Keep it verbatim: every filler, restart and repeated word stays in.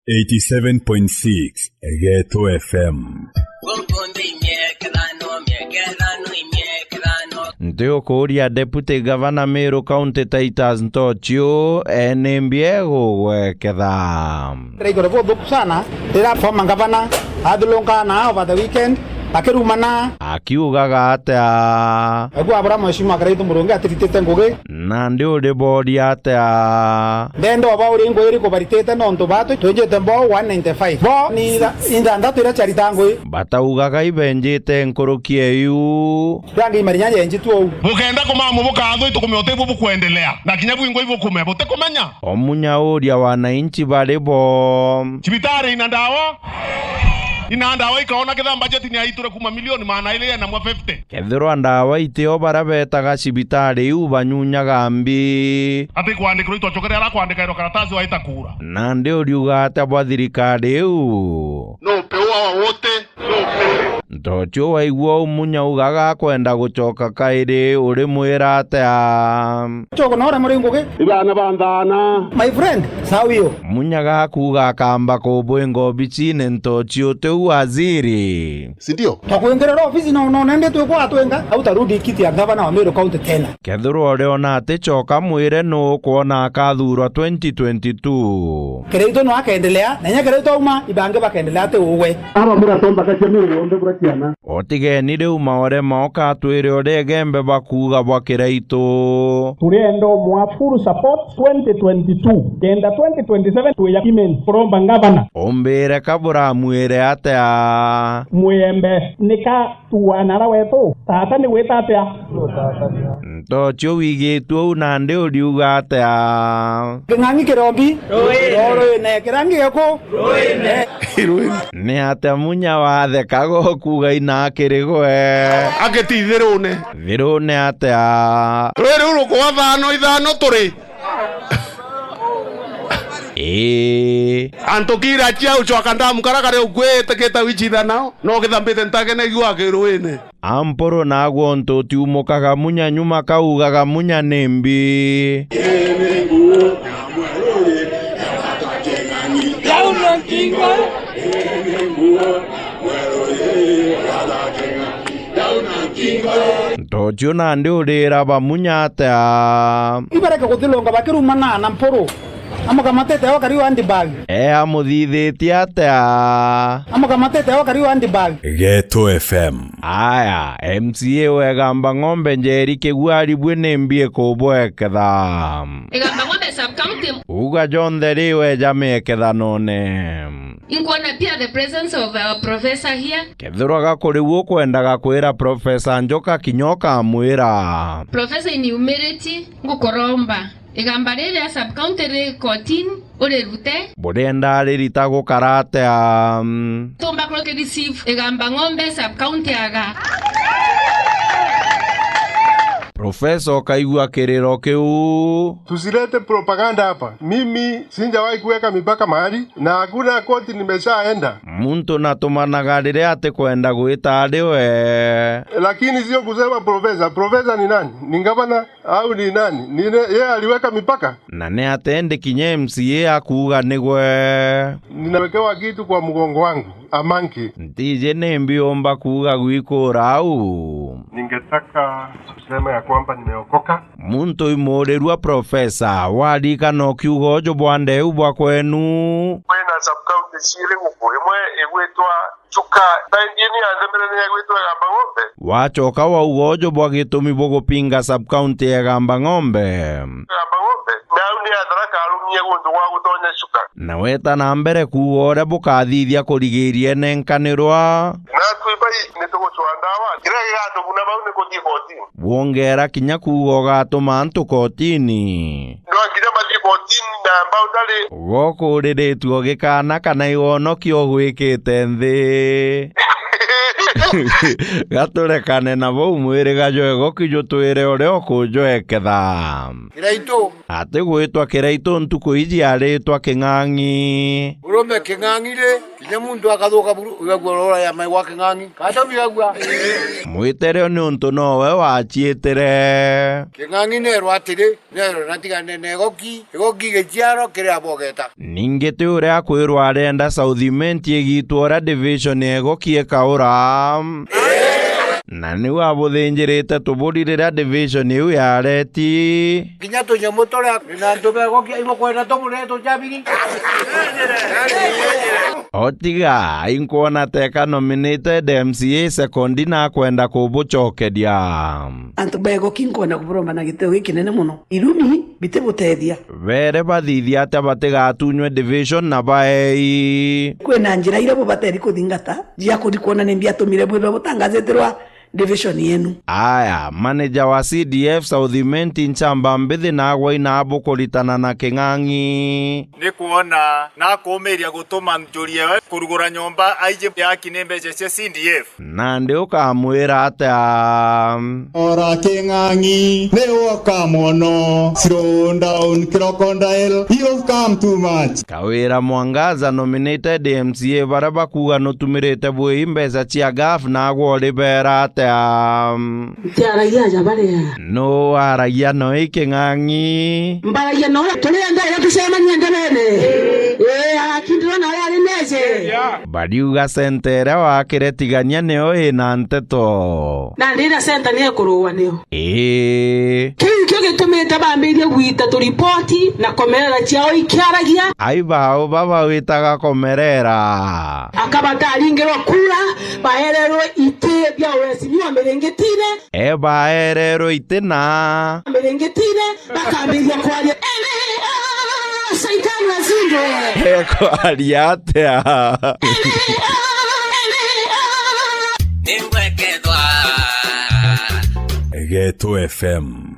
Eighty-seven point six Geto F M. Nti ukuuria Deputy Governor Meru County Titus Ntochiu, ene mbie gugweketha. Ndiraigua buthuku sana riria former governor athilungaa na over the weekend akirumana. Akiugaga atia? Egua abura mheshimiwa Kiraitu Murungi atiritite ngugi. Nandi uriboria atia? Ndenda uba uri ngugi iriku baritite nontu batu twinjite mbo one ninety-five. Bo ni itha-, ithanthatu iria ciarita ngugi. Bataugaga ibenjite nkuruki eiu. Rangi imarinya yenjitwe uu. Bukenda kumamu bukathwe itukume uti bu bukwendelea. Na kinya bwingwa ibukume, butikumenya. Omunya uria wananchi bari bo. Cibitari ina ndawa? Ina ndawa ikaona ketha budget ni yaiture kuma milioni magana iri na mwa fifty. Kethirwa ndawa itio, baria betaga cibitari iu banyunyaga mbi. Ati kwandikirwa itwacokere ara kwandika iro karatasi waita kura. Nandi uriuga atia bwa thirikari iu? No upeo wa wote. Ntochio waigua umunya ugaga akwenda gucoka kairi, urimwira atia? Choko na uria muri ngugi. Ibana ba nthana. My friend, sawa hiyo. Munyaga akuuga akamba kubwinga obicine Ntochio tiu waziri. Si ndio? Twakwingerera ofisi na unaona ndi twikwa atwenga, au tarudi kiti ya gavana wa Meru County tena. Kethirwa uriona aticoka, mwire nuu ukwona akathurwa twenty twenty-two. Kiraitu no akendelea, na inya Kiraitu auma, ibangi bakendelea ati uwe. Aba muratomba kacia Meru yonthe bura ciana. Otigeni riu maore mao katwire uria Igembe bakuuga bwa Kiraitu. Turienda umwa full support twenty twenty-two. Kenda twenty twenty-seven twija kimen kuromba ngavana. Umbire ka buramwire atia? Mwiyembe nika tuana ara wetu. Tata ni gwita atia? Ntochio wigitue uu nandi uriuga atia? King'ang'i kirombi. Ruine. Ruine. Kirangi giku. Ruine. Ni atia munya wathekaga ukuuga ina akiri gwe? Agiti thirune. Thirune atia? Rwi riu rukwa thano ithano turi. Ii. Antu kira chia ucwaka ndamu kara kari ukwitikite wichitha nao, no kithambite ntage na igua kiruine. Ampuru nagwo ntu utiumukaga munya nyuma kaugaga munya ni mbi. Ntochio nandi urira bamunya atia? Ibareke guthilunga bakirumana na mpuru. Amukamatite o kariu handbag. E amuthithitie atia? Amukamatite o kariu handbag. Geto F M. Aya, M C A wegamba ng'ombe njeri kigwari bwi ni mbi ikubweketha. Igamba ng'ombe sub county. Uga jonthe ri weja miekethanone. Inkwona pia the presence of our professor here. Kethirwa gakuri uu ukwendaga kwira Professor Njoka kinya ukamwira. Professor in humility, ngukuromba. Igamba riri ria sub county ri kotini, urirute. Burienda ririta gukara atia? Tumba kuruki receive igamba ng'ombe sub county aga. Professor ukaigua kiriro kiu. Tusilete propaganda hapa. Mimi sijawahi kuweka mipaka mahali na hakuna koti nimeshaenda. Muntu natumanaga riria atikwenda gwita ari we. Lakini sio kusema profesa. Profesa ni nani? Ni gavana au ni nani? Ni ne-, yeye aliweka mipaka? Na ni atendi kinya M C A akuuga nigwe. Ninawekewa kitu kwa mgongo wangu, a monkey. Ntiji ni mbi umba kuuga gwikura au. Ningetaka kusema ya kwamba nimeokoka. Muntu imuurirua profesa, warikana ukiuga uju bwa ndeu bwa kwenu? Kwina sub-county ciiri guku, imwe igwitwa Chuka, na ingi ni ya nthemere ni igwitwa Igamba Ng'ombe. Wachoka wauga uju bwa gitumi bugupinga sub-county ya Igamba Ng'ombe? Igamba Ng'ombe, nau ni ya Tharaka arumie guntu gwa gutonya Chuka. Na weta na mbere kuuga uria bukathithia kurigiria enenkanirwa. Natwi bai nitugucwaa ndawa. Kiria gigatuguna bau ni kuthii kotini. Bwongera kinya kuuga ugatuma antu kotini. No nginya bathii kotini na boundary. Gokuriritue gikana kana iwonokio ugwikite nthi. Gaturekane na bau mwiriga jwego kijutwire uria ukujweketha. Kiraitu. Atigwitwa Kiraitu ntuku iji, aritwa King'ang'i. Urume King'ang'i ri, kinya muntu akathuka buru, igagua rora ya mai gwa King'ang'i. Katomi igagua. Mwiterio ni untu nowe waciitire. King'ang'i nerwa atiri, nerwa natigane na igoki, igoki giciaro kiri abogeta. Ningi ti uria akwirwa arenda South Imenti igitwe uria division ya igoki ikaura. Na niu abuthinjirite tuburi riria division iu yareti. Kinya tunyamu turia ni na antu begokia ibukwenda tubure tucabiri. Otiga, inkwona teka nominated M C A sekondi na akwenda kubucokeria. Antu begoki nkwenda kuburomba na gitio gikinene muno. Irumi bitibutethia. Bere bathithia atia batigatunywe division na baei? Kwina njira iria bubateri kuthingata cia kuthi kwona ni mbi atumire bwithwe butangazitirwa division yenu. Aya, manager wa C D F South Imenti Nchamba Mbithi nagwa ina bukuritana na King'ang'i. Ni kwona nakumiria gutuma njuri ewe kurugura nyomba aiji yaki ni mbeca cia C D F. Nandi ukamwira atia? Ora King'ang'i, ni woka mono. Slow down, crocodile. You've come too much. Kawira Mwangaza nominated M C A baria bakuga nutumirite bwii mbeca cia gaf nagwa uribera atia? Ntiaragia aja baria. Nu aragia noi King'ang'i? Mbaragia noi turia ndere tucemania ndebene. Ii, akindira na aria ari nece. Bariuga senta iria wakire Tigania niyo ina nteto. Na ndira senta ni ekuruwa niyo. Ii. Kiu nikio gitumite bambirie gwita turipoti na komerera ciao ikiaragia. Ai bao baba witaga komerera. Akabataringirwa kura, baererwe iti bia uesimiwa miringitine. E baererwe iti na. Miringitine, bakambiria kwaria. Ene, ah, Shaitani azindwe. Ekwaria atia? Ene, ah, ene, ah. Ningwekethwa. Geto F M.